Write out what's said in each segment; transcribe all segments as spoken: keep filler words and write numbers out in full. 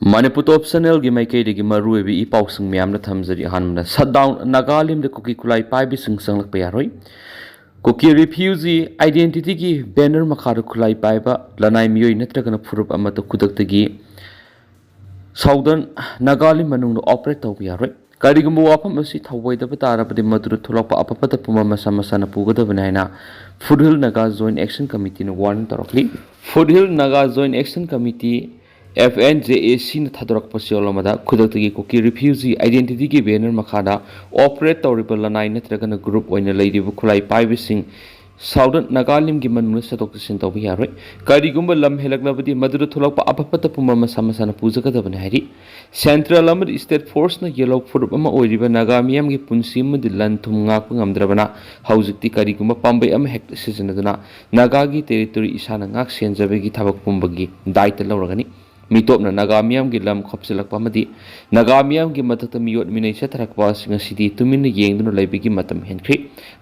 ꯃꯅꯤꯄꯨꯔ ꯇꯣꯞ ꯆꯦꯅꯦꯜꯒꯤ ꯃꯥꯏꯀꯩꯗꯒꯤ ꯃꯔꯨꯑꯣꯏꯕ ꯏ ꯄꯥꯎꯁꯤꯡ ꯃꯌꯥꯝꯅ ꯊꯝꯖꯔꯤ꯫ ꯑꯍꯥꯟꯕꯗ, ꯁꯠꯗꯥꯎꯟ ꯅꯥꯒꯥꯂꯦꯟꯗ ꯀꯨꯀꯤ ꯈꯨꯠꯂꯥꯏ ꯄꯥꯏꯕꯤꯁꯤꯡ ꯆꯪꯂꯛꯄ ꯌꯥꯔꯣꯏ꯫ ꯀꯨꯀꯤ ꯔꯤꯐ꯭ꯌꯨꯖꯤ ꯑꯥꯏꯗꯦꯟꯇꯤꯇꯤꯒꯤ ꯕꯦꯅꯔ ꯃꯈꯥꯗ ꯈꯨꯠꯂꯥꯏ ꯄꯥꯏꯕ ꯂꯅꯥꯏ ꯃꯤꯑꯣꯏ ꯅꯠꯇ꯭ꯔꯒꯅ ꯐꯨꯔꯨꯞ ꯑꯃꯠꯇ ꯈꯨꯗꯛꯇꯒꯤ ꯁꯥꯎꯗꯔꯟ ꯅꯥꯒꯥꯂꯦꯟ ꯃꯅꯨꯡꯗ ꯑꯣꯄꯔꯦꯠ ꯇꯧꯕ ꯌꯥꯔꯣꯏ꯫ ꯀꯔꯤꯒꯨꯝꯕ ꯋꯥꯐꯝ ꯑꯁꯤ ꯊꯧꯑꯣꯏꯗꯕ ꯇꯥꯔꯕꯗꯤ ꯃꯗꯨꯗ ꯊꯣꯛꯂꯛꯄ ꯑꯐ ꯐꯠꯇ ꯄꯨꯝꯕ ꯃꯁꯥ ꯃꯁꯥꯅ ꯄꯨꯒꯗꯕꯅꯤ ꯍꯥꯏꯅ ꯐꯨꯠꯍꯤꯜ ꯅꯥꯒꯥ ꯖꯣꯏꯟ ꯑꯦꯛꯁꯟ ꯀꯃꯤꯇꯤꯅ ꯋꯥꯔꯅꯤꯡ ꯇꯧꯔꯛꯂꯤ꯫ Futhil Naga joint action committee, F N J A ꯁꯤꯅ ꯊꯥꯗꯣꯔꯛꯄ ꯆꯦꯔꯣꯜ ꯑꯃꯗ ꯈꯨꯗꯛꯇꯒꯤ ꯀꯨꯀꯤ ꯔꯤꯐ꯭ꯌꯨꯖꯤ ꯑꯥꯏꯗꯦꯟꯇꯤꯇꯤꯒꯤ ꯕꯦꯅꯔ ꯃꯈꯥꯗ ꯑꯣꯄꯔꯦꯠ ꯇꯧꯔꯤꯕ ꯂꯅꯥꯏ ꯅꯠꯇ꯭ꯔꯒꯅ ꯒ꯭ꯔꯨꯞ ꯑꯣꯏꯅ ꯂꯩꯔꯤꯕ ꯈꯨꯠꯂꯥꯏ ꯄꯥꯏꯕꯁꯤꯡ ꯁꯥꯎꯗꯔꯟ ꯅꯥꯒꯥꯂꯦꯟꯒꯤ ꯃꯅꯨꯡꯗ ꯆꯠꯊꯣꯛ ꯆꯠꯁꯤꯟ ꯇꯧꯕ ꯌꯥꯔꯣꯏ꯫ ꯀꯔꯤꯒꯨꯝꯕ ꯂꯝ ꯍꯦꯜꯂꯛꯂꯕꯗꯤ ꯃꯗꯨꯗ ꯊꯣꯛꯂꯛꯄ ꯑꯐ ꯐꯠꯇ ꯄꯨꯝꯕ ꯃꯁꯥ ꯃꯁꯥꯅ ꯄꯨꯖꯒꯗꯕꯅꯤ ꯍꯥꯏꯔꯤ꯫ ꯁꯦꯟꯇ꯭ꯔꯦꯜ ꯑꯃꯗꯤ ꯁ꯭ꯇꯦꯠ ꯐꯣꯔꯁꯅ ꯌꯦꯜꯍꯧ ꯐꯨꯔꯨꯞ ꯑꯃ ꯑꯣꯏꯔꯤꯕ ꯅꯥꯒꯥ ꯃꯤꯌꯥꯝꯒꯤ ꯄꯨꯟꯁꯤ ꯑꯃꯗꯤ ꯂꯟ ꯊꯨꯝ ꯉꯥꯛꯄ ꯉꯝꯗ꯭ꯔꯕꯅ ꯍꯧꯖꯤꯛꯇꯤ ꯀꯔꯤꯒꯨꯝꯕ ꯄꯥꯝꯕꯩ ꯑꯃ ꯍꯦꯛꯇ ꯁꯤꯖꯤꯟꯅꯗꯨꯅ ꯅꯥꯒꯥꯒꯤ ꯇꯦꯔꯤꯇꯣꯔꯤ ꯏꯁꯥꯅ ꯉꯥꯛ ꯁꯦꯟꯖꯕꯒꯤ ꯊꯕꯛ ꯄꯨꯝꯕꯒꯤ ꯗꯥꯏꯇ ꯂꯧꯔꯒꯅꯤ꯫ ꯃꯤꯇꯣꯞꯅ ꯅꯥꯒꯥ ꯃꯤꯌꯥꯝꯒꯤ ꯂꯝ ꯈꯣꯞꯆꯤꯜꯂꯛꯄ ꯑꯃꯗꯤ ꯅꯥꯒꯥ ꯃꯤꯌꯥꯝꯒꯤ ꯃꯊꯛꯇ ꯃꯤꯑꯣꯠ ꯃꯤꯅꯩ ꯆꯠꯊꯔꯛꯄ ꯑꯁꯤ ꯉꯁꯤꯗꯤ ꯇꯨꯃꯤꯟꯅ ꯌꯦꯡꯗꯨꯅ ꯂꯩꯕꯒꯤ ꯃꯇꯝ ꯍꯦꯟꯈ꯭ꯔꯦ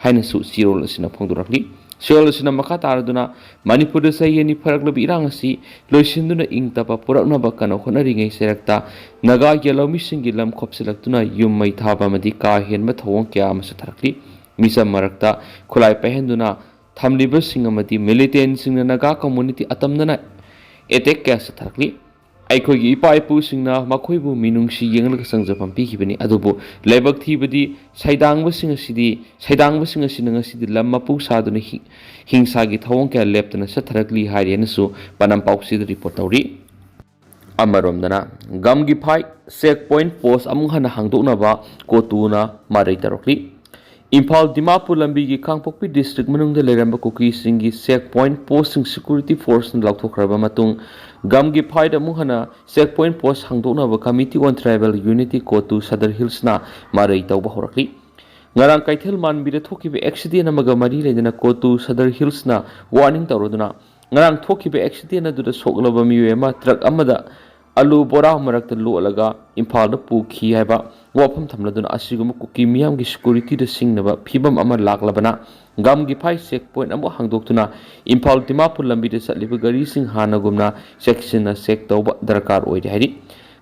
ꯍꯥꯏꯅꯁꯨ ꯆꯦꯔꯣꯜ ꯑꯁꯤꯅ ꯐꯣꯡꯗꯣꯔꯛꯂꯤ꯫ ꯆꯦꯔꯣꯜ ꯑꯁꯤꯅ ꯃꯈꯥ ꯇꯥꯔꯗꯨꯅ ꯃꯅꯤꯄꯨꯔꯗ ꯆꯍꯤ ꯑꯅꯤ ꯐꯥꯔꯛꯂꯕ ꯏꯔꯥꯡ ꯑꯁꯤ ꯂꯣꯏꯁꯤꯟꯗꯨꯅ ꯏꯪ ꯇꯞꯄ ꯄꯨꯔꯛꯅꯕ ꯀꯟꯅ ꯍꯣꯠꯅꯔꯤꯉꯩ ꯆꯩꯔꯛꯇ ꯅꯥꯒꯥꯒꯤ ꯂꯧꯃꯤꯁꯤꯡꯒꯤ ꯂꯝ ꯈꯣꯞꯆꯤꯜꯂꯛꯇꯨꯅ ꯌꯨꯝ ꯃꯩ ꯊꯥꯕ ꯑꯃꯗꯤ ꯀꯥ ꯍꯦꯟꯕ ꯊꯧꯑꯣꯡ ꯀꯌꯥ ꯑꯃ ꯆꯠꯊꯔꯛꯂꯤ꯫ ꯃꯤꯆꯝ ꯃꯔꯛꯇ ꯈꯨꯠꯂꯥꯏ ꯄꯥꯏꯍꯟꯗꯨꯅ ꯊꯝꯂꯤꯕꯁꯤꯡ ꯑꯃꯗꯤ ꯃꯤꯂꯤꯇꯦꯟꯁꯤꯡꯅ ꯅꯥꯒꯥ ꯀꯝꯃꯨꯅꯤꯇꯤ ꯑꯇꯝꯅꯅ ꯑꯦꯇꯦꯛ ꯀꯌꯥ ꯆꯠꯊꯔꯛꯂꯤ꯫ ꯑꯩꯈꯣꯏꯒꯤ ꯏꯄꯥ ꯏꯄꯨꯁꯤꯡꯅ ꯃꯈꯣꯏꯕꯨ ꯃꯤꯅꯨꯡꯁꯤ ꯌꯦꯡꯂꯒ ꯆꯪꯖꯐꯝ ꯄꯤꯈꯤꯕꯅꯤ, ꯑꯗꯨꯕꯨ ꯂꯥꯏꯕꯛ ꯊꯤꯕꯗꯤ ꯁꯩꯗꯥꯡꯕꯁꯤꯡ ꯑꯁꯤꯗꯤ, ꯁꯩꯗꯥꯡꯕꯁꯤꯡ ꯑꯁꯤꯅ ꯉꯁꯤꯗꯤ ꯂꯝ ꯃꯄꯨ ꯁꯥꯗꯨꯅ ꯍꯤ-, ꯍꯤꯡꯁꯥꯒꯤ ꯊꯧꯑꯣꯡ ꯀꯌꯥ ꯂꯦꯞꯇꯅ ꯆꯠꯊꯔꯛꯂꯤ ꯍꯥꯏꯔꯤ ꯍꯥꯏꯅꯁꯨ ꯄꯅꯝ ꯄꯥꯎꯆꯦꯗ ꯔꯤꯄꯣꯔꯠ ꯇꯧꯔꯤ꯫ ꯑꯃꯔꯣꯝꯗꯅ, ꯒꯝꯒꯤꯐꯥꯏ ꯆꯦꯛ ꯄꯣꯏꯟꯠ ꯄꯣꯁ ꯑꯃꯨꯛ ꯍꯟꯅ ꯍꯥꯡꯗꯣꯛꯅꯕ ꯀꯣꯇꯨꯅ ꯃꯔꯩ ꯇꯧꯔꯛꯂꯤ꯫ ꯏꯝꯐꯥꯜ ꯗꯤꯃꯥꯄꯨꯔ ꯂꯝꯕꯤꯒꯤ ꯀꯥꯡꯄꯣꯛꯄꯤ ꯗꯤꯁꯇ꯭ꯔꯤꯛ ꯃꯅꯨꯡꯗ ꯂꯩꯔꯝꯕ ꯀꯨꯀꯤꯁꯤꯡꯒꯤ ꯆꯦꯛ ꯄꯣꯏꯟꯠ ꯄꯣꯁꯁꯤꯡ ꯁꯦꯀ꯭ꯌꯨꯔꯤꯇꯤ ꯐꯣꯔꯁꯅ ꯂꯧꯊꯣꯛꯈ꯭ꯔꯕ ꯃꯇꯨꯡ, ꯒꯝꯒꯤꯐꯥꯏꯗ ꯑꯃꯨꯛ ꯍꯟꯅ ꯆꯦꯛ ꯄꯣꯏꯟꯠ ꯄꯣꯁ ꯍꯥꯡꯗꯣꯛꯅꯕ ꯀꯃꯤꯇꯤ ꯑꯣꯟ ꯇ꯭ꯔꯥꯏꯕꯦꯜ ꯌꯨꯅꯤꯇꯤ ꯀꯣꯇꯨ ꯁꯗꯔ ꯍꯤꯜꯁꯅ ꯃꯔꯩ ꯇꯧꯕ ꯍꯧꯔꯛꯂꯤ꯫ ꯉꯔꯥꯡ ꯀꯩꯊꯦꯜ ꯃꯥꯟꯕꯤꯗ ꯊꯣꯛꯈꯤꯕ ꯑꯦꯛꯁꯤꯗꯦꯟ ꯑꯃꯒ ꯃꯔꯤ ꯂꯩꯅꯅ ꯀꯣꯇꯨ ꯁꯗꯔ ꯍꯤꯜꯁꯅ ꯋꯥꯔꯅꯤꯡ ꯇꯧꯔꯗꯨꯅ, ꯉꯔꯥꯡ ꯊꯣꯛꯈꯤꯕ ꯑꯦꯛꯁꯤꯗꯦꯟ ꯑꯗꯨꯗ ꯁꯣꯛꯂꯕ ꯃꯤꯑꯣꯏ ꯑꯃ ꯇ꯭ꯔꯛ ꯑꯃꯗ ꯑꯂꯨ ꯕꯣꯔꯥ ꯃꯔꯛꯇ ꯂꯣꯠꯂꯒ ꯏꯝꯐꯥꯜꯗ ꯄꯨꯈꯤ ꯍꯥꯏꯕ ꯋꯥꯐꯝ ꯊꯝꯂꯗꯨꯅ, ꯑꯁꯤꯒꯨꯝꯕ ꯀꯨꯀꯤ ꯃꯤꯌꯥꯝꯒꯤ ꯁꯦꯀ꯭ꯌꯨꯔꯤꯇꯤꯗ ꯁꯤꯡꯅꯕ ꯐꯤꯕꯝ ꯑꯃ ꯂꯥꯛꯂꯕꯅ, ꯒꯝꯒꯤꯐꯥꯏ ꯆꯦꯛ ꯄꯣꯏꯟꯠ ꯑꯃꯨꯛ ꯍꯥꯡꯗꯣꯛꯇꯨꯅ ꯏꯝꯐꯥꯜ ꯗꯤꯃꯥꯄꯨꯔ ꯂꯝꯕꯤꯗ ꯆꯠꯂꯤꯕ ꯒꯥꯔꯤꯁꯤꯡ ꯍꯥꯟꯅꯒꯨꯝꯅ ꯆꯦꯛꯁꯤꯟꯅ ꯆꯦꯛ ꯇꯧꯕ ꯗꯔꯀꯥꯔ ꯑꯣꯏꯔꯤ ꯍꯥꯏꯔꯤ꯫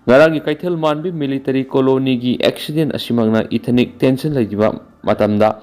ꯉꯔꯥꯡꯒꯤ ꯀꯩꯊꯦꯜ ꯃꯥꯟꯕꯤ ꯃꯤꯂꯤꯇꯔꯤ ꯀꯣꯂꯣꯅꯤꯒꯤ ꯑꯦꯛꯁꯤꯗꯦꯟ ꯑꯁꯤꯃꯛꯅ ꯏꯊꯅꯤꯛ ꯇꯦꯟꯁꯟ ꯂꯩꯔꯤꯕ ꯃꯇꯝꯗ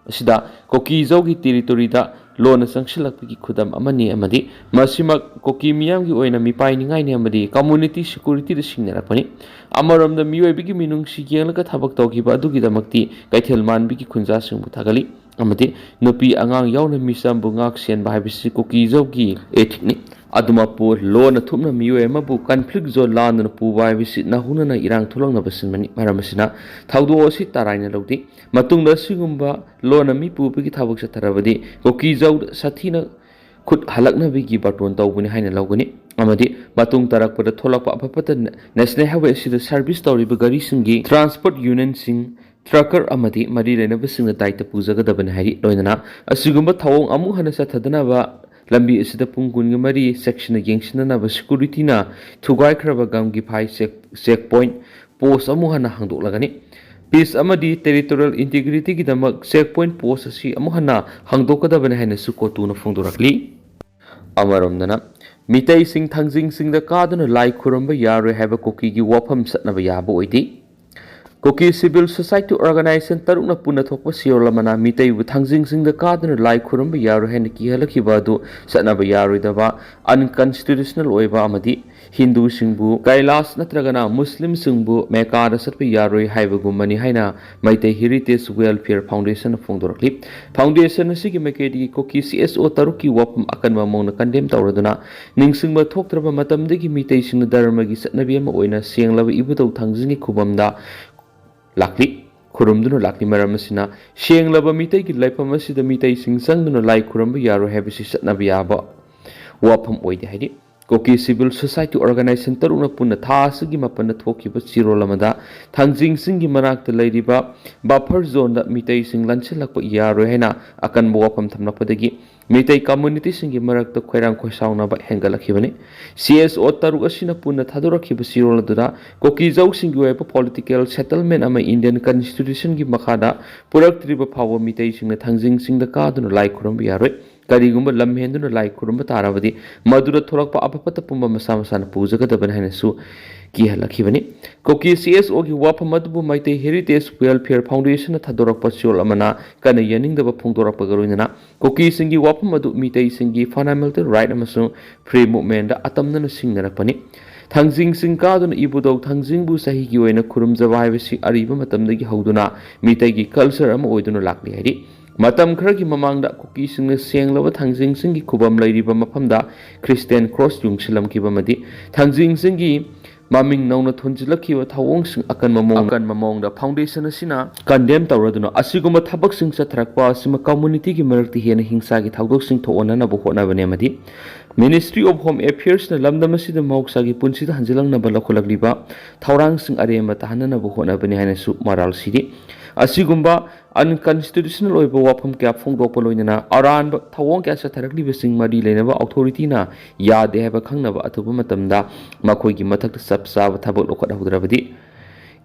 ꯑꯁꯤꯗ ꯀꯨꯀꯤꯖꯧꯒꯤ ꯇꯦꯔꯤꯇꯣꯔꯤꯗ ꯂꯣꯟꯅ ꯆꯪꯁꯤꯜꯂꯛꯄꯒꯤ ꯈꯨꯗꯝ ꯑꯃꯅꯤ, ꯑꯃꯗꯤ ꯃꯁꯤꯃꯛ ꯀꯨꯀꯤ ꯃꯤꯌꯥꯝꯒꯤ ꯑꯣꯏꯅ ꯃꯤꯄꯥꯏꯅꯤꯡꯉꯥꯏꯅꯤ ꯑꯃꯗꯤ ꯀꯝꯃꯨꯅꯤꯇꯤ ꯁꯦꯀ꯭ꯌꯨꯔꯤꯇꯤꯗ ꯁꯤꯡꯅꯔꯛꯄꯅꯤ꯫ ꯑꯃꯔꯣꯝꯗ ꯃꯤꯑꯣꯏꯕꯒꯤ ꯃꯤꯅꯨꯡꯁꯤ ꯌꯦꯡꯂꯒ ꯊꯕꯛ ꯇꯧꯈꯤꯕ ꯑꯗꯨꯒꯤꯗꯃꯛꯇꯤ ꯀꯩꯊꯦꯜ ꯃꯥꯟꯕꯤꯒꯤ ꯈꯨꯟꯖꯥꯁꯤꯡꯕꯨ ꯊꯥꯒꯠꯂꯤ꯫ ꯑꯃꯗꯤ ꯅꯨꯄꯤ ꯑꯉꯥꯡ ꯌꯥꯎꯅ ꯃꯤꯆꯝꯕꯨ ꯉꯥꯛ ꯁꯦꯟꯕ ꯍꯥꯏꯕꯁꯤ ꯀꯨꯀꯤꯖꯧꯒꯤ ꯏꯊꯤꯛꯅꯤ꯫ ꯑꯗꯨꯃꯛꯄꯨ ꯂꯣꯟꯅ ꯊꯨꯞꯅ ꯃꯤꯑꯣꯏ ꯑꯃꯕꯨ ꯀꯟꯐ꯭ꯂꯤꯛ ꯖꯣꯟ ꯂꯥꯟꯗꯨꯅ ꯄꯨꯕ ꯍꯥꯏꯕꯁꯤ ꯅꯧꯍꯧꯅꯅ ꯏꯔꯥꯡ ꯊꯣꯛꯂꯛꯅꯕ ꯁꯤꯟꯕꯅꯤ꯫ ꯃꯔꯝ ꯑꯁꯤꯅ ꯊꯧꯗꯣꯛ ꯑꯁꯤ ꯇꯔꯥꯏꯅ ꯂꯧꯗꯦ꯫ ꯃꯇꯨꯡꯗ ꯑꯁꯤꯒꯨꯝꯕ ꯂꯣꯟꯅ ꯃꯤ ꯄꯨꯕꯒꯤ ꯊꯕꯛ ꯆꯠꯊꯔꯕꯗꯤ ꯀꯨꯀꯤꯖꯧꯗ ꯁꯥꯊꯤꯅ ꯈꯨꯠ ꯍꯜꯂꯛꯅꯕꯒꯤ ꯕꯥꯔꯇꯣꯟ ꯇꯧꯕꯅꯤ ꯍꯥꯏꯅ ꯂꯧꯒꯅꯤ꯫ ꯑꯃꯗꯤ ꯃꯇꯨꯡ ꯇꯥꯔꯛꯄꯗ ꯊꯣꯛꯂꯛꯄ ꯑꯐ ꯐꯠꯇ ꯅꯦꯁꯅꯦꯜ ꯍꯥꯏꯋꯦ ꯑꯁꯤꯗ ꯁꯥꯔꯚꯤꯁ ꯇꯧꯔꯤꯕ ꯒꯥꯔꯤꯁꯤꯡꯒꯤ ꯇ꯭ꯔꯥꯟꯁꯄꯣꯔꯠ ꯌꯨꯅꯤꯌꯟꯁꯤꯡ, ꯇ꯭ꯔꯛꯀꯔ ꯑꯃꯗꯤ ꯃꯔꯤ ꯂꯩꯅꯕꯁꯤꯡꯅ ꯗꯥꯏꯇ ꯄꯨꯖꯒꯗꯕꯅꯤ ꯍꯥꯏꯔꯤ꯫ ꯂꯣꯏꯅꯅ ꯑꯁꯤꯒꯨꯝꯕ ꯊꯧꯑꯣꯡ ꯑꯃꯨꯛ ꯍꯟꯅ ꯆꯠꯊꯗꯅꯕ ꯂꯝꯕꯤ ꯑꯁꯤꯗ ꯄꯨꯡ ꯀꯨꯟꯒ ꯃꯔꯤ ꯆꯦꯛꯁꯤꯟꯅ ꯌꯦꯡꯁꯤꯟꯅꯅꯕ ꯁꯦꯀ꯭ꯌꯨꯔꯤꯇꯤꯅ ꯊꯨꯒꯥꯏꯈ꯭ꯔꯕ ꯒꯝꯒꯤꯐꯥꯏ ꯆꯦꯛ, ꯆꯦꯛ ꯄꯣꯏꯟꯠ ꯄꯣꯁ ꯑꯃꯨꯛ ꯍꯟꯅ ꯍꯥꯡꯗꯣꯛꯂꯒꯅꯤ꯫ ꯄꯤꯁ ꯑꯃꯗꯤ ꯇꯦꯔꯤꯇꯣꯔꯤꯌꯦꯜ ꯏꯟꯇꯤꯒ꯭ꯔꯤꯇꯤꯒꯤꯗꯃꯛ ꯆꯦꯛ ꯄꯣꯏꯟꯠ ꯄꯣꯁ ꯑꯁꯤ ꯑꯃꯨꯛ ꯍꯟꯅ ꯍꯥꯡꯗꯣꯛꯀꯗꯕꯅꯤ ꯍꯥꯏꯅꯁꯨ ꯀꯣꯇꯨꯅ ꯐꯣꯡꯗꯣꯔꯛꯂꯤ꯫ ꯑꯃꯔꯣꯝꯗꯅ, ꯃꯤꯇꯩꯁꯤꯡ ꯊꯥꯡꯖꯤꯡ ꯆꯤꯡꯗ ꯀꯥꯗꯨꯅ ꯂꯥꯏ ꯈꯨꯔꯨꯝꯕ ꯌꯥꯔꯣꯏ ꯍꯥꯏꯕ ꯀꯨꯀꯤꯒꯤ ꯋꯥꯐꯝ ꯆꯠꯅꯕ ꯌꯥꯕ ꯑꯣꯏꯗꯦ꯫ ꯀꯨꯀꯤ ꯁꯤꯚꯤꯜ ꯁꯣꯁꯥꯏꯇꯤ ꯑꯣꯔꯒꯅꯥꯏꯖꯦꯁꯟ ꯇꯔꯨꯛꯅ ꯄꯨꯟꯅ ꯊꯣꯛꯄ ꯁꯤꯔꯣꯜ ꯑꯃꯅ ꯃꯤꯇꯩꯕꯨ ꯊꯥꯡꯖꯤꯡ ꯆꯤꯡꯗ ꯀꯥꯗꯨꯅ ꯂꯥꯏ ꯈꯨꯔꯨꯝꯕ ꯌꯥꯔꯣꯏ ꯍꯥꯏꯅ ꯀꯤꯍꯜꯂꯛꯈꯤꯕ ꯑꯗꯨ ꯆꯠꯅꯕ ꯌꯥꯔꯣꯏꯗꯕ, ꯑꯟꯀꯟꯁꯇꯤꯇ꯭ꯌꯨꯁꯅꯦꯜ ꯑꯣꯏꯕ ꯑꯃꯗꯤ ꯍꯤꯟꯗꯨꯁꯤꯡꯕꯨ ꯀꯩꯂꯥꯁ ꯅꯠꯇ꯭ꯔꯒꯅ ꯃꯨꯁꯂꯤꯝꯁꯤꯡꯕꯨ ꯃꯦꯀꯥꯗ ꯆꯠꯄ ꯌꯥꯔꯣꯏ ꯍꯥꯏꯕꯒꯨꯝꯕꯅꯤ ꯍꯥꯏꯅ ꯃꯩꯇꯩ ꯍꯦꯔꯤꯇꯦꯖ ꯋꯦꯜꯐꯤꯌꯔ ꯐꯥꯎꯟꯗꯦꯁꯟꯅ ꯐꯣꯡꯗꯣꯔꯛꯂꯤ꯫ ꯐꯥꯎꯟꯗꯦꯁꯟ ꯑꯁꯤꯒꯤ ꯃꯥꯏꯀꯩꯗꯒꯤ ꯀꯨꯀꯤ ꯁꯤ ꯑꯦꯁ ꯑꯣ ꯇꯔꯨꯛꯀꯤ ꯋꯥꯐꯝ ꯑꯀꯟꯕ ꯃꯑꯣꯡꯗ ꯀꯟꯗꯦꯝ ꯇꯧꯔꯗꯨꯅ, ꯅꯤꯡꯁꯤꯡꯕ ꯊꯣꯛꯇ꯭ꯔꯕ ꯃꯇꯝꯗꯒꯤ ꯃꯤꯇꯩꯁꯤꯡꯅ ꯙꯔꯃꯒꯤ ꯆꯠꯅꯕꯤ ꯑꯃ ꯑꯣꯏꯅ ꯁꯦꯡꯂꯕ ꯏꯕꯨꯙꯧ ꯊꯥꯡꯖꯤꯡꯒꯤ ꯈꯨꯕꯝꯗ ꯂꯥꯛꯂꯤ, ꯈꯨꯔꯨꯝꯗꯨꯅ ꯂꯥꯛꯂꯤ꯫ ꯃꯔꯝ ꯑꯁꯤꯅ, ꯁꯦꯡꯂꯕ ꯃꯤꯇꯩꯒꯤ ꯂꯥꯏꯐꯝ ꯑꯁꯤꯗ ꯃꯤꯇꯩꯁꯤꯡ ꯆꯪꯗꯨꯅ ꯂꯥꯏ ꯈꯨꯔꯨꯝꯕ ꯌꯥꯔꯣꯏ ꯍꯥꯏꯕꯁꯤ ꯆꯠꯅꯕ ꯌꯥꯕ ꯋꯥꯐꯝ ꯑꯣꯏꯗꯦ ꯍꯥꯏꯔꯤ꯫ ꯀꯨꯀꯤ ꯁꯤꯚꯤꯜ ꯁꯣꯁꯥꯏꯇꯤ ꯑꯣꯔꯒꯅꯥꯏꯖꯦꯁꯟ ꯇꯔꯨꯛꯅ ꯄꯨꯟꯅ ꯊꯥ ꯑꯁꯤꯒꯤ ꯃꯥꯄꯟꯗ ꯊꯣꯛꯈꯤꯕ ꯆꯤꯔꯣꯜ ꯑꯃꯗ, ꯊꯥꯡꯖꯤꯡ ꯆꯤꯡꯒꯤ ꯃꯅꯥꯛꯇ ꯂꯩꯔꯤꯕ ꯕꯐꯔ ꯖꯣꯟꯗ ꯃꯤꯇꯩꯁꯤꯡ ꯂꯟꯁꯤꯜꯂꯛꯄ ꯌꯥꯔꯣꯏ ꯍꯥꯏꯅ ꯑꯀꯟꯕ ꯋꯥꯐꯝ ꯊꯝꯂꯛꯄꯗꯒꯤ, ꯃꯤꯇꯩ ꯀꯝꯃ꯭ꯌꯨꯅꯤꯇꯤꯁꯤꯡꯒꯤ ꯃꯔꯛꯇ ꯈꯣꯏꯔꯥꯡ ꯈꯣꯏꯁꯥꯎꯅꯕ ꯍꯦꯟꯒꯠꯂꯛꯈꯤꯕꯅꯤ꯫ ꯁꯤ ꯑꯦꯁ ꯑꯣ ꯇꯔꯨꯛ ꯑꯁꯤꯅ ꯄꯨꯟꯅ ꯊꯥꯗꯣꯔꯛꯈꯤꯕ ꯆꯦꯔꯣꯜ ꯑꯗꯨꯗ ꯀꯨꯀꯤꯖꯧꯁꯤꯡꯒꯤ ꯑꯣꯏꯕ ꯄꯣꯂꯤꯇꯤꯀꯦꯜ ꯁꯦꯇꯜꯃꯦꯟ ꯑꯃ ꯏꯟꯗꯤꯌꯟ ꯀꯟꯁꯇꯤꯇ꯭ꯌꯨꯁꯟꯒꯤ ꯃꯈꯥꯗ ꯄꯨꯔꯛꯇ꯭ꯔꯤꯕ ꯐꯥꯎꯕ ꯃꯤꯇꯩꯁꯤꯡꯅ ꯊꯥꯡꯖꯤꯡ ꯆꯤꯡꯗ ꯀꯥꯗꯨꯅ ꯂꯥꯏ ꯈꯨꯔꯨꯝꯕ ꯌꯥꯔꯣꯏ꯫ ꯀꯔꯤꯒꯨꯝꯕ ꯂꯝ ꯍꯦꯟꯗꯨꯅ ꯂꯥꯏ ꯈꯨꯔꯨꯝꯕ ꯇꯥꯔꯕꯗꯤ ꯃꯗꯨꯗ ꯊꯣꯛꯂꯛꯄ ꯑꯐ ꯐꯠꯇ ꯄꯨꯝꯕ ꯃꯁꯥ ꯃꯁꯥꯅ ꯄꯨꯖꯒꯗꯕꯅꯤ ꯍꯥꯏꯅꯁꯨ ꯀꯤꯍꯜꯂꯛꯈꯤꯕꯅꯤ꯫ ꯀꯨꯀꯤ ꯁꯤ ꯑꯦꯁ ꯑꯣꯒꯤ ꯋꯥꯐꯝ ꯑꯗꯨꯕꯨ ꯃꯩꯇꯩ ꯍꯦꯔꯤꯇꯦꯖ ꯋꯦꯜꯐꯤꯌꯔ ꯐꯥꯎꯟꯗꯦꯁꯟꯅ ꯊꯥꯗꯣꯔꯛꯄ ꯆꯦꯔꯣꯜ ꯑꯃꯅ ꯀꯟꯅ ꯌꯥꯅꯤꯡꯗꯕ ꯐꯣꯡꯗꯣꯔꯛꯄꯒ ꯂꯣꯏꯅꯅ ꯀꯨꯀꯤꯁꯤꯡꯒꯤ ꯋꯥꯐꯝ ꯑꯗꯨ ꯃꯤꯇꯩꯁꯤꯡꯒꯤ ꯐꯟꯗꯥꯃꯦꯟꯇꯦꯜ ꯔꯥꯏꯠ ꯑꯃꯁꯨꯡ ꯐ꯭ꯔꯤ ꯃꯨꯚꯃꯦꯟꯗ ꯑꯇꯝꯅꯅ ꯁꯤꯡꯅꯔꯛꯄꯅꯤ꯫ ꯊꯥꯡꯖꯤꯡ ꯆꯤꯡ ꯀꯥꯗꯨꯅ ꯏꯕꯨꯙꯧ ꯊꯥꯡꯖꯤꯡꯕꯨ ꯆꯍꯤꯒꯤ ꯑꯣꯏꯅ ꯈꯨꯔꯨꯝꯖꯕ ꯍꯥꯏꯕꯁꯤ ꯑꯔꯤꯕ ꯃꯇꯝꯗꯒꯤ ꯍꯧꯗꯨꯅ ꯃꯤꯇꯩꯒꯤ ꯀꯜꯆꯔ ꯑꯃ ꯑꯣꯏꯗꯨꯅ ꯂꯥꯛꯂꯤ ꯍꯥꯏꯔꯤ꯫ ꯃꯇꯝ ꯈꯔꯒꯤ ꯃꯃꯥꯡꯗ ꯀꯨꯀꯤꯁꯤꯡꯅ ꯁꯦꯡꯂꯕ ꯊꯥꯡꯖꯤꯡꯁꯤꯡꯒꯤ ꯈꯨꯕꯝ ꯂꯩꯔꯤꯕ ꯃꯐꯝꯗ ꯈ꯭ꯔꯤꯁꯇꯤꯌꯥꯟ ꯀ꯭ꯔꯣꯁ ꯌꯨꯡꯁꯤꯜꯂꯝꯈꯤꯕ ꯑꯃꯗꯤ ꯊꯥꯡꯖꯤꯡꯁꯤꯡꯒꯤ ꯃꯃꯤꯡ ꯅꯧꯅ ꯊꯣꯟꯖꯤꯜꯂꯛꯈꯤꯕ ꯊꯧꯑꯣꯡꯁꯤꯡ ꯑꯀꯟꯕ ꯃꯑꯣꯡ-, ꯑꯀꯟꯕ ꯃꯑꯣꯡꯗ ꯐꯥꯎꯟꯗꯦꯁꯟ ꯑꯁꯤꯅ ꯀꯟꯗꯦꯝ ꯇꯧꯔꯗꯨꯅ ꯑꯁꯤꯒꯨꯝꯕ ꯊꯕꯛꯁꯤꯡ ꯆꯠꯊꯔꯛꯄ ꯑꯁꯤꯃ ꯀꯝꯃ꯭ꯌꯨꯅꯤꯇꯤꯒꯤ ꯃꯔꯛꯇ ꯍꯦꯟꯅ ꯍꯤꯡꯁꯥꯒꯤ ꯊꯧꯗꯣꯛꯁꯤꯡ ꯊꯣꯛꯍꯟꯅꯅꯕ ꯍꯣꯠꯅꯕꯅꯤ ꯑꯃꯗꯤ ꯃꯤꯅꯤꯁꯇ꯭ꯔꯤ ꯑꯣꯐ ꯍꯣꯝ ꯑꯦꯐꯤꯌꯔꯁꯅ ꯂꯝꯗꯝ ꯑꯁꯤꯗ ꯃꯍꯧꯁꯥꯒꯤ ꯄꯨꯟꯁꯤꯗ ꯍꯟꯖꯤꯜꯂꯛꯅꯕ ꯂꯧꯈꯠꯂꯛꯂꯤꯕ ꯊꯧꯔꯥꯡꯁꯤꯡ ꯑꯔꯦꯝꯕ ꯇꯥꯍꯟꯅꯅꯕ ꯍꯣꯠꯅꯕꯅꯤ ꯍꯥꯏꯅꯁꯨ ꯃꯔꯥꯜ ꯁꯤꯔꯤ꯫ ꯑꯁꯤꯒꯨꯝꯕ ꯑꯟꯀꯟꯁꯇꯤꯇ꯭ꯌꯨꯁꯅꯦꯜ ꯑꯣꯏꯕ ꯋꯥꯐꯝ ꯀꯌꯥ ꯐꯣꯡꯗꯣꯛꯄ ꯂꯣꯏꯅꯅ ꯑꯔꯥꯟꯕ ꯊꯧꯑꯣꯡ ꯀꯌꯥ ꯆꯠꯊꯔꯛꯂꯤꯕꯁꯤꯡ ꯃꯔꯤ ꯂꯩꯅꯕ ꯑꯣꯊꯣꯔꯤꯇꯤꯅ ꯌꯥꯗꯦ ꯍꯥꯏꯕ ꯈꯪꯅꯕ ꯑꯊꯨꯕ ꯃꯇꯝꯗ ꯃꯈꯣꯏꯒꯤ ꯃꯊꯛꯇ ꯆꯞ ꯆꯥꯕ ꯊꯕꯛ ꯂꯧꯈꯠꯍꯧꯗ꯭ꯔꯕꯗꯤ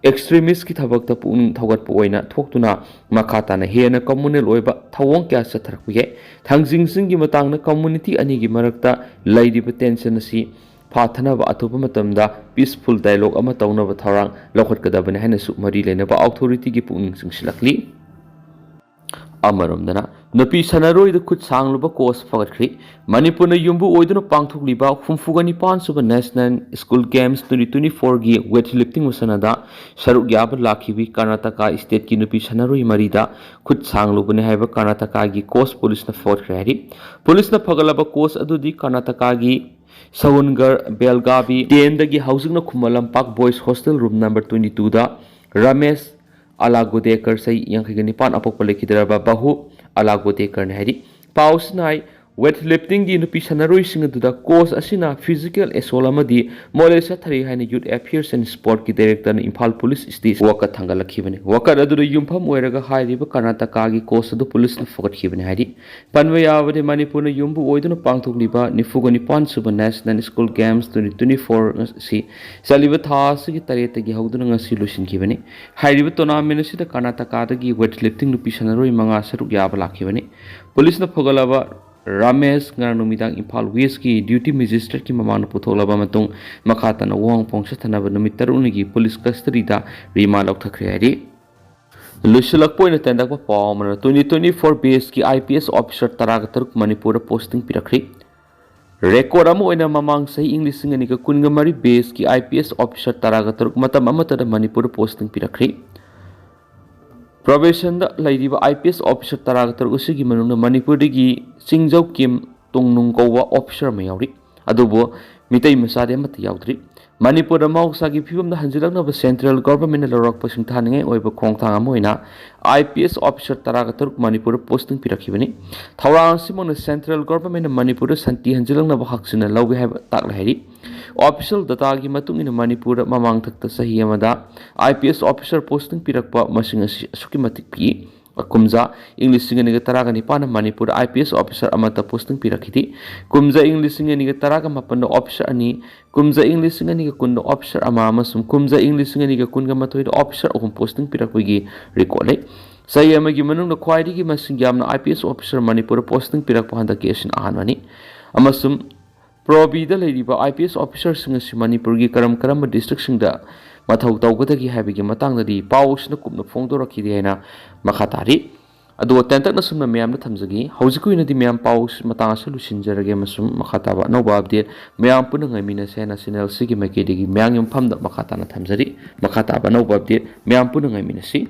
ꯑꯦꯛꯁꯇ꯭ꯔꯤꯃꯤꯁꯀꯤ ꯊꯕꯛꯇ ꯄꯨꯛꯅꯤꯡ ꯊꯧꯒꯠꯄ ꯑꯣꯏꯅ ꯊꯣꯛꯇꯨꯅ ꯃꯈꯥ ꯇꯥꯅ ꯍꯦꯟꯅ ꯀꯝꯃ꯭ꯌꯨꯅꯦꯜ ꯑꯣꯏꯕ ꯊꯧꯑꯣꯡ ꯀꯌꯥ ꯆꯠꯊꯔꯛꯄ ꯌꯥꯏ꯫ ꯊꯥꯡꯖꯤꯡꯁꯤꯡꯒꯤ ꯃꯇꯥꯡꯗ ꯀꯝꯃ꯭ꯌꯨꯅꯤꯇꯤ ꯑꯅꯤꯒꯤ ꯃꯔꯛꯇ ꯂꯩꯔꯤꯕ ꯇꯦꯟꯁꯟ ꯑꯁꯤ ꯐꯥꯊꯅꯕ ꯑꯊꯨꯕ ꯃꯇꯝꯗ ꯄꯤꯁꯐꯨꯜ ꯗꯥꯏꯂꯣꯒ ꯑꯃ ꯇꯧꯅꯕ ꯊꯧꯔꯥꯡ ꯂꯧꯈꯠꯀꯗꯕꯅꯤ ꯍꯥꯏꯅꯁꯨ ꯃꯔꯤ ꯂꯩꯅꯕ ꯑꯣꯊꯣꯔꯤꯇꯤꯒꯤ ꯄꯨꯛꯅꯤꯡ ꯆꯤꯡꯁꯤꯜꯂꯛꯂꯤ꯫ ꯑꯃꯔꯣꯝꯗꯅ ꯅꯨꯄꯤ ꯁꯥꯟꯅꯔꯣꯏꯗ ꯈꯨꯠ ꯁꯥꯡꯂꯨꯕ ꯀꯣꯁ ꯐꯒꯠꯈ꯭ꯔꯤ꯫ ꯃꯅꯤꯄꯨꯔꯅ ꯌꯨꯝꯕꯨ ꯑꯣꯏꯗꯨꯅ ꯄꯥꯡꯊꯣꯛꯂꯤꯕ ꯍꯨꯝꯐꯨꯒ ꯅꯤꯄꯥꯟ ꯁꯨꯕ national school games twenty twenty ꯐꯣꯔꯒꯤ ꯋꯦꯠ ꯂꯤꯐꯇꯤꯡ ꯃꯁꯥꯟꯅꯗ ꯁꯔꯨꯛ ꯌꯥꯕ ꯂꯥꯛꯈꯤꯕꯤ ꯀꯔꯅꯥꯇꯀꯥ ꯁ꯭ꯇꯦꯠꯀꯤ ꯅꯨꯄꯤ ꯁꯥꯟꯅꯔꯣꯏ ꯃꯔꯤꯗ ꯈꯨꯠ ꯁꯥꯡꯂꯨꯕꯅꯤ ꯍꯥꯏꯕ ꯀꯔꯅꯥꯇꯀꯥꯒꯤ ꯀꯣꯁ ꯄꯨꯂꯤꯁꯅ ꯐꯒꯠꯈ꯭ꯔꯦ ꯍꯥꯏꯔꯤ꯫ ꯄꯨꯂꯤꯁꯅ ꯐꯒꯠꯂꯕ ꯀꯣꯁ ꯑꯗꯨꯗꯤ ꯀꯔꯅꯥꯇꯀꯥꯒꯤ ꯁꯧꯟꯒꯔ ꯕꯦꯜꯒꯥꯕꯤ ꯇꯦꯟꯗꯒꯤ ꯍꯧꯖꯤꯛꯅ ꯈꯨꯃꯟ ꯂꯝꯄꯥꯛ boys hostel room number twenty ꯇꯨꯗ ꯔꯃꯦꯁ ꯑꯂꯥꯒꯣꯗꯦꯀꯔ, ꯆꯍꯤ ꯌꯥꯡꯈꯩꯒ ꯅꯤꯄꯥꯟ, ꯑꯄꯣꯛꯄ ꯂꯩꯈꯤꯗ꯭ꯔꯕ ꯕꯍꯨ ꯑꯂꯥꯒꯣꯗꯦꯀꯔꯅꯤ ꯍꯥꯏꯔꯤ꯫ ꯄꯥꯎꯁꯤꯅ ꯍꯥꯏ, Weightliftingꯒꯤ ꯅꯨꯄꯤ ꯁꯥꯟꯅꯔꯣꯏꯁꯤꯡ ꯑꯗꯨꯗ coach ꯑꯁꯤꯅ physical assault ꯑꯃꯗꯤ molest ꯆꯠꯊꯔꯤ ꯍꯥꯏꯅ Youth Affairs and Sportꯀꯤ directorꯅ Imphal police station ꯋꯥꯀꯠ ꯊꯥꯡꯒꯠꯂꯛꯈꯤꯕꯅꯤ꯫ ꯋꯥꯀꯠ ꯑꯗꯨꯗ ꯌꯨꯝꯐꯝ ꯑꯣꯏꯔꯒ ꯍꯥꯏꯔꯤꯕ ꯀꯔꯅꯥꯇꯀꯥꯒꯤ coach ꯑꯗꯨ policeꯅ ꯐꯒꯠꯈꯤꯕꯅꯤ ꯍꯥꯏꯔꯤ꯫ ꯄꯟꯕ ꯌꯥꯕꯗꯤ, ꯃꯅꯤꯄꯨꯔꯅ ꯌꯨꯝꯕꯨ ꯑꯣꯏꯗꯨꯅ ꯄꯥꯡꯊꯣꯛꯂꯤꯕ ꯅꯤꯐꯨꯒ ꯅꯤꯄꯥꯟ ꯁꯨꯕ National School Games twenty twenty-four ꯑꯁꯤ ꯆꯠꯂꯤꯕ ꯊꯥ ꯑꯁꯤꯒꯤ ꯇꯔꯦꯠꯇꯒꯤ ꯍꯧꯗꯨꯅ ꯉꯁꯤ ꯂꯣꯏꯁꯤꯟꯈꯤꯕꯅꯤ꯫ ꯍꯥꯏꯔꯤꯕ tournament ꯑꯁꯤꯗ ꯀꯔꯅꯥꯇꯀꯥꯗꯒꯤ weightlifting ꯅꯨꯄꯤ ꯁꯥꯟꯅꯔꯣꯏ ꯃꯉꯥ ꯁꯔꯨꯛ ꯌꯥꯕ ꯂꯥꯛꯈꯤꯕꯅꯤ꯫ Policeꯅ ꯐꯒꯠꯂꯕ ꯔꯥꯃꯦꯁ ꯉꯔꯥꯡ ꯅꯨꯃꯤꯗꯥꯡ ꯏꯝꯐꯥꯜ Westꯀꯤ duty magistrateꯀꯤ ꯃꯃꯥꯡꯗ ꯄꯨꯊꯣꯛꯂꯕ ꯃꯇꯨꯡ, ꯃꯈꯥ ꯇꯥꯅ ꯋꯥꯍꯪ ꯄꯥꯎꯁꯦ ꯊꯅꯕ ꯅꯨꯃꯤꯠ ꯇꯔꯨꯛꯅꯤꯒꯤ police custodyꯗ remand ꯂꯧꯊꯈ꯭ꯔꯦ ꯍꯥꯏꯔꯤ꯫ ꯂꯣꯏꯁꯤꯜꯂꯛꯄ ꯑꯣꯏꯅ ꯇꯦꯟꯗꯛꯄ ꯄꯥꯎ ꯑꯃꯅ, twenty twenty-four batchꯀꯤ IPS officer ꯇꯔꯥꯒ ꯇꯔꯨꯛ ꯃꯅꯤꯄꯨꯔꯗ posting ꯄꯤꯔꯛꯈ꯭ꯔꯦ꯫ Record ꯑꯃ ꯑꯣꯏꯅ ꯃꯃꯥꯡ ꯆꯍꯤ ꯏꯪ ꯂꯤꯁꯤꯡ ꯑꯅꯤꯒ ꯀꯨꯟꯒ ꯃꯔꯤ batchꯀꯤ IPS officer ꯇꯔꯥꯒ ꯇꯔꯨꯛ ꯃꯇꯝ ꯑꯃꯠꯇꯗ ꯃꯅꯤꯄꯨꯔꯗ posting ꯄꯤꯔꯛꯈ꯭ꯔꯦ꯫ Probationꯗ ꯂꯩꯔꯤꯕ IPS officer ꯇꯔꯥꯒ ꯇꯔꯨꯛ ꯑꯁꯤꯒꯤ ꯃꯅꯨꯡꯗ ꯃꯅꯤꯄꯨꯔꯗꯒꯤ ꯆꯤꯡꯖꯧꯀꯤꯝ ꯇꯣꯡꯅꯨꯡ ꯀꯧꯕ officer ꯑꯃ ꯌꯥꯎꯔꯤ꯫ ꯑꯗꯨꯕꯨ ꯃꯤꯇꯩ ꯃꯆꯥꯗꯤ ꯑꯃꯠꯇ ꯌꯥꯎꯗ꯭ꯔꯤ꯫ ꯃꯅꯤꯄꯨꯔꯗ ꯃꯍꯧꯁꯥꯒꯤ ꯐꯤꯕꯝꯗ ꯍꯟꯖꯤꯜꯂꯛꯅꯕ central governmentꯅ ꯂꯧꯔꯛꯄ ꯁꯤꯡꯊꯥꯅꯤꯡꯉꯥꯏ ꯑꯣꯏꯕ ꯈꯣꯡꯊꯥꯡ ꯑꯃ ꯑꯣꯏꯅ IPS officer ꯇꯔꯥꯒ ꯇꯔꯨꯛ ꯃꯅꯤꯄꯨꯔꯗ posting ꯄꯤꯔꯛꯈꯤꯕꯅꯤ꯫ ꯊꯧꯔꯥꯡ ꯑꯁꯤꯃꯛꯅ central governmentꯅ ꯃꯅꯤꯄꯨꯔꯗ ꯁꯥꯟꯇꯤ ꯍꯟꯖꯤꯜꯂꯛꯅꯕ ꯍꯛꯆꯤꯟꯅ ꯂꯧꯒꯦ ꯍꯥꯏꯕ ꯇꯥꯛꯂꯦ ꯍꯥꯏꯔꯤ꯫ Official dataꯒꯤ ꯃꯇꯨꯡ ꯏꯟꯅ ꯃꯅꯤꯄꯨꯔꯗ ꯃꯃꯥꯡ ꯊꯛꯇ ꯆꯍꯤ ꯑꯃꯗ IPS officer posting ꯄꯤꯔꯛꯄ ꯃꯁꯤꯡ ꯑꯁꯤ ꯑꯁꯨꯛꯀꯤ ꯃꯇꯤꯛ ꯄꯤꯛꯏ꯫ ꯀꯨꯝꯖꯥ ꯏꯪ ꯂꯤꯁꯤꯡ ꯑꯅꯤꯒ ꯇꯔꯥꯒ ꯅꯤꯄꯥꯟꯗ ꯃꯅꯤꯄꯨꯔꯗ IPS officer ꯑꯃꯠꯇ posting ꯄꯤꯔꯛꯈꯤꯗꯦ꯫ ꯀꯨꯝꯖꯥ ꯏꯪ ꯂꯤꯁꯤꯡ ꯑꯅꯤꯒ ꯇꯔꯥꯒ ꯃꯥꯄꯟꯗ officer ꯑꯅꯤ, ꯀꯨꯝꯖꯥ ꯏꯪ ꯂꯤꯁꯤꯡ ꯑꯅꯤꯒ ꯀꯨꯟꯗ officer ꯑꯃ ꯑꯃꯁꯨꯡ ꯀꯨꯝꯖꯥ ꯏꯪ ꯂꯤꯁꯤꯡ ꯑꯅꯤꯒ ꯀꯨꯟꯒ ꯃꯥꯊꯣꯏꯗ officer ꯑꯍꯨꯝ posting ꯄꯤꯔꯛꯄꯒꯤ record ꯂꯩ꯫ ꯆꯍꯤ ꯑꯃꯒꯤ ꯃꯅꯨꯡꯗ ꯈ꯭ꯋꯥꯏꯗꯒꯤ ꯃꯁꯤꯡ ꯌꯥꯝꯅ IPS officer ꯃꯅꯤꯄꯨꯔꯗ posting ꯄꯤꯔꯛꯄ ꯍꯟꯗꯛꯀꯤ ꯑꯁꯤꯅ ꯑꯍꯥꯟꯕꯅꯤ꯫ ꯑꯃꯁꯨꯡ Pro Bꯗ ꯂꯩꯔꯤꯕ IPS officerꯁꯤꯡ ꯑꯁꯤ ꯃꯅꯤꯄꯨꯔꯒꯤ ꯀꯔꯝ ꯀꯔꯝꯕ districtꯁꯤꯡꯗ ꯃꯊꯧ ꯇꯧꯒꯗꯒꯦ ꯍꯥꯏꯕꯒꯤ ꯃꯇꯥꯡꯗꯗꯤ ꯄꯥꯎꯁꯤꯅ ꯀꯨꯞꯅ ꯐꯣꯡꯗꯣꯔꯛꯈꯤꯗꯦ ꯍꯥꯏꯅ ꯃꯈꯥ ꯇꯥꯔꯤ꯫ ꯑꯗꯨꯒ ꯇꯦꯟꯇꯛꯅ ꯁꯨꯝꯅ ꯃꯌꯥꯝꯗ ꯊꯝꯖꯒꯦ꯫ ꯍꯧꯖꯤꯛꯀꯤ ꯑꯣꯏꯅꯗꯤ ꯃꯌꯥꯝ ꯄꯥꯎ ꯃꯇꯥꯡ ꯑꯁꯤꯗ ꯂꯣꯏꯁꯤꯟꯖꯔꯒꯦ ꯑꯃꯁꯨꯡ ꯃꯈꯥ ꯇꯥꯕ ꯑꯅꯧꯕ update ꯃꯌꯥꯝ ꯄꯨꯟꯅ ꯉꯥꯏꯃꯤꯟꯅꯁꯦ ꯍꯥꯏꯅ channel ꯑꯁꯤꯒꯤ ꯃꯥꯏꯀꯩꯗꯒꯤ ꯃꯌꯥꯝꯒꯤ ꯃꯐꯝꯗ ꯃꯈꯥ ꯇꯥꯅ ꯊꯝꯖꯔꯤ꯫ ꯃꯈꯥ ꯇꯥꯕ ꯑꯅꯧꯕ update ꯃꯌꯥꯝ ꯄꯨꯟꯅ ꯉꯥꯏꯃꯤꯟꯅꯁꯤ꯫